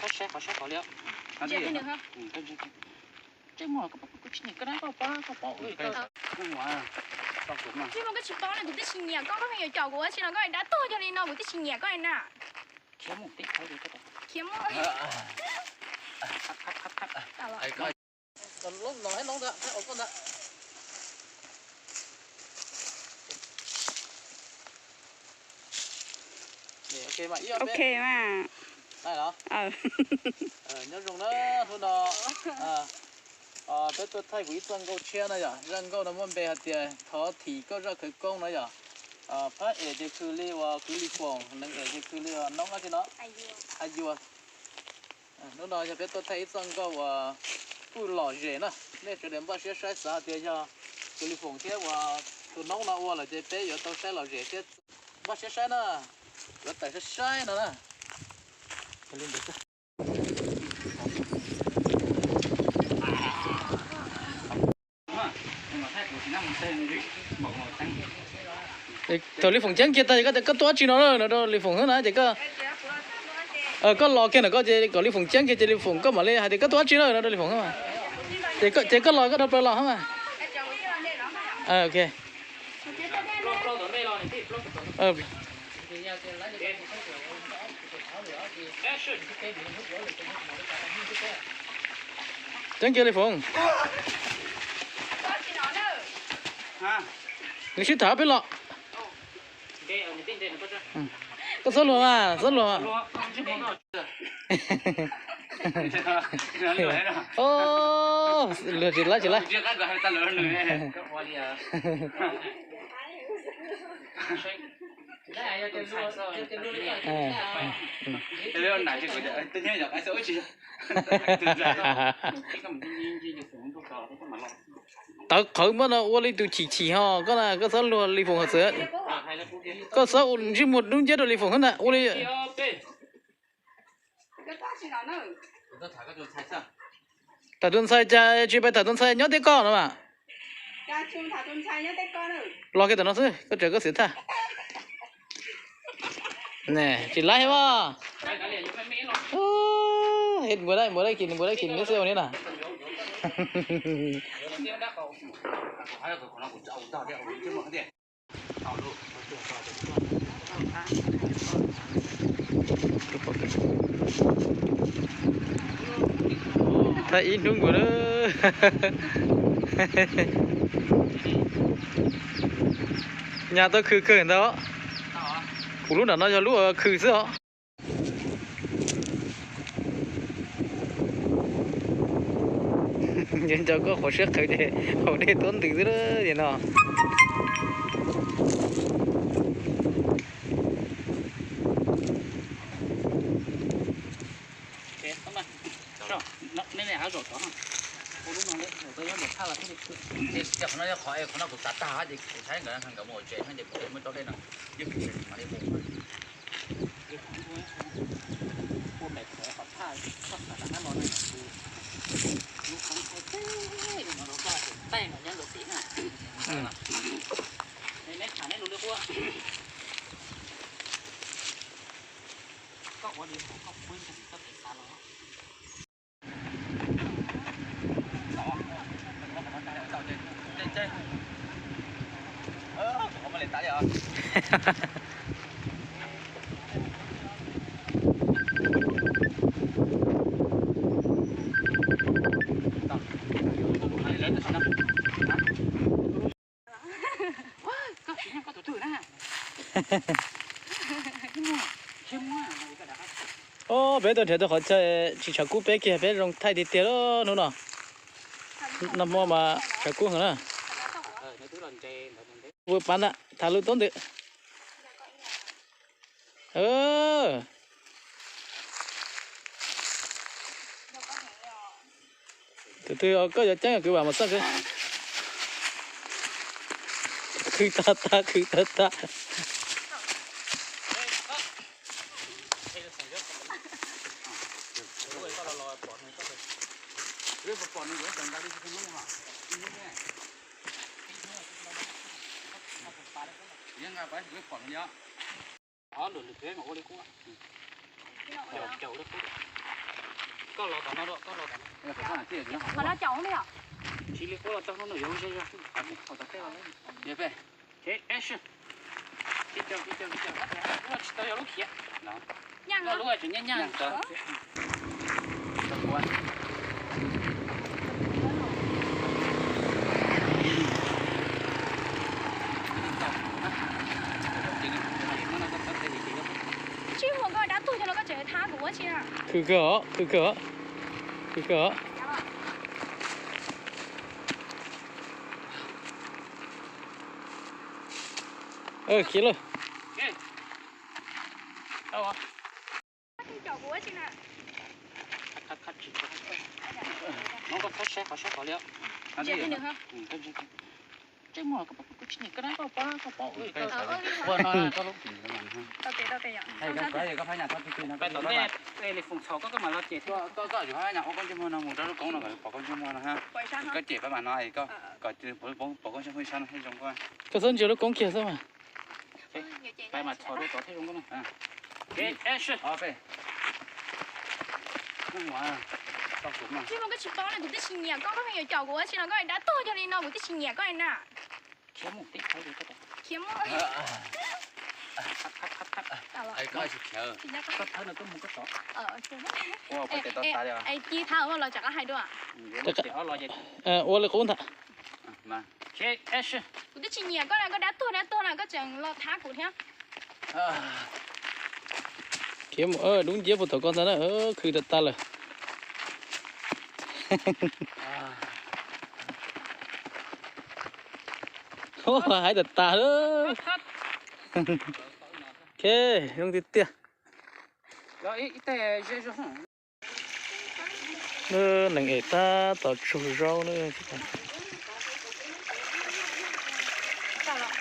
Koj saib qhov saib qhov li. Ntsia li nws ha. Tsis nyiam koj, koj paub, koj paub. Tsis muaj, koj tsis paub ne, kuv twb tsis nyiam koj, koj pheej yuav caum kuv ua si no, koj dab tuag cog li no, kuv twb tsis nyiam koj na. Khiav mus. Ok mas. Nyob zoo na, hnub no peb tuaj thaij kuv ib txoj nkauj tshiab na yom. Zaj nkauj no muaj npe hais tias thov thim koj zaj khawv koob na yom. Phab es ces khwv li uas kwv Lis Foom, neeg es ces khwv li uas noob dab tsi no, Hais Yuas. Hnub no yog peb tuaj thaij ib txoj nkauj uas kuj lom zem na. Nej sawv daws npaj siab saib xav hais tias yog kwv Lis Foom thiab uas tus noob no ua lawm ces peb yuav tau saib lom zem thiab. Npaj siab saib na, yuav tawm saib saib no na. Thaum Lis Foom ceeb kiag tag ces koj tias koj tuaj dab tsi no na, no rau Lis Foom xwb na ces koj, koj los kiag ntawm koj ces kom Lis Foom ceeb kiag ces Lis Foom koj mam li hais tias koj tuaj dab tsi na, no rau Lis Foom xwb mas. Ces koj los koj dhau plaws los xwb mas. Ok. Ceeb kiag Lis Foom. Nws sib tham peb los. Koj txhob luag mas, txhob luag. Luag tsis laib tsis laib. Tawv qhawv mas no ua li tus chim chim ho koj na, koj txhob luag Lis Foom hov xwb. Koj txhob ntsej muag dub nciab rau Lis Foom xwb ntag ua li. Tham tus ntxhais cas tsis pais tham tus ntxhais nyob tej koj no mas. Los kiag tam no xwb koj tseem koj xiv thaj. Tsis laib mas. Npua dab, npua dab kis, npua dab kis neb xwb ua li na. Thaij ib hnub nkaus na. Nyas tau khw kawg ntawd. Kuv lub nram no yog lub khw xwb os. Nco koj qhov siab qhawv ces haus dej tuab ntws xwb tias no. Qhov no yog qhov, qhov no kuv xav tag ces kuv saib nkawd nkawd mus tsev no ces kuv muab rau dej no. Ob, peb tuaj nrhiav tau qhov chaw tsis tshav kub peb kiag, peb zoo thaij tiag tiag hnub no. Nag hmo mas tshav kub heev na. Vwm pab ntag, tham lus tuab ntws. Tus twg koj yuav ceeb kwv vam mus txoj kwv. Khwv tag tag, khwv tag tag. Koj los tom no, koj los tom no. Qhov no caum me yom? Tsis li qub los tau no yuav zej zog. Action. Tsis tau yog lub khiav. Nyaaj lub tseem nyaaj nyaaj. Tsis muaj koj dab tuag coj los koj tseem thab kuv ua tsi na. Khwv kawg os, khwv kawg os, khwv kawg os. Khiav lawm. Koj tsis caum kuv ua tsi na. Muab koj txhob saib qhov saib qhov li. Tsis muaj, koj tsis nyiam koj dab koj pab koj pab ua no. Koj lub, koj phab nyas txhob txi txi no, koj li foom txhaum koj koj mam los ces thiab. Koj, koj, koj yuav phab nyas ua koj ntsej muag no mus rau lub koob no kom pom koj ntsej muag no ha. Kom pom koj ntsej muag ib sab no thiaj zoo koj. Koj txhob ntsia lub koob kiag xwb mas. Peb mas txhom rau tod thiaj zoo koj no. Action. Tsis muaj, koj tsis paub na, kuv twb tsis nyiam koj, koj pheej yuav caum kuv ua tsi no, koj dab tuag cog li no kuv twb tsis nyiam koj li na. Khiav mus, khiav mus. Koj thawb no tuaj mus koj tod. Ci thab los tsam qab hais dua. Ua li qub ntag. Kuv twb tsis nyiam koj na, koj dab tuag dab tuag na, koj tseem los thab kuv thiab. Khiav mus, dub nciab puag tom koj ntag na, khwv tag tag lawm. Hais tag tag lawm. Ok, zoo tiag tiag. Neeg es tab tom tsug zaub na. Tawm lawm.